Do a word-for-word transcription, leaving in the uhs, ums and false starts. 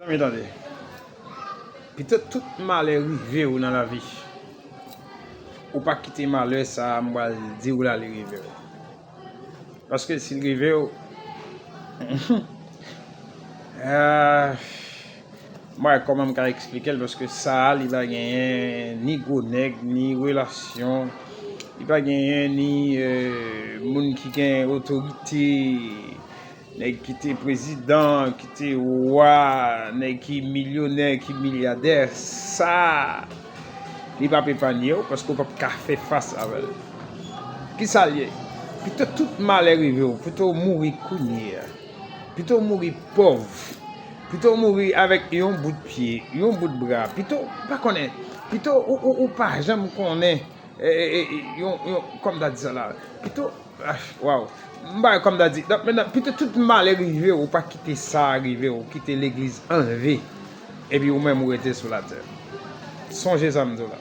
Zanmi, tande. Pito tout malè rive w nan lavi, ou pa kite malè sa a m pral di w la li rive w. Paske si l rive w, ah, m pa wè kòman m ka eksplike l, paske sa a li pa genyen ni gwo nèg, ni relasyon, li pa genyen ni eh, moun ki gen otorite, nèg ki te prezidan, ki te wa, nèg ki milyonè, ki milyadè, sa li p ap epanye w paske w p ap ka fè fas avè l. Kisa l ye? Pito tout malè rive w, pito w mouri kounye a. Pito w mouri pòv. Pito w mouri avèk yon bout pye, yon bout bra. Pito, m pa konnen, pito ou, ou, ou pa janm konnen eh, eh, eh, yon, yon, kòm ta di sa la. Pito, ah, waw. M pa wè kòm ta di. Donk, mentnan, pito tout malè rive w, ou pa kite sa rive w, ou kite legliz anlve. Epi ou menm ou rete sou latè. Sonje sa m di w la.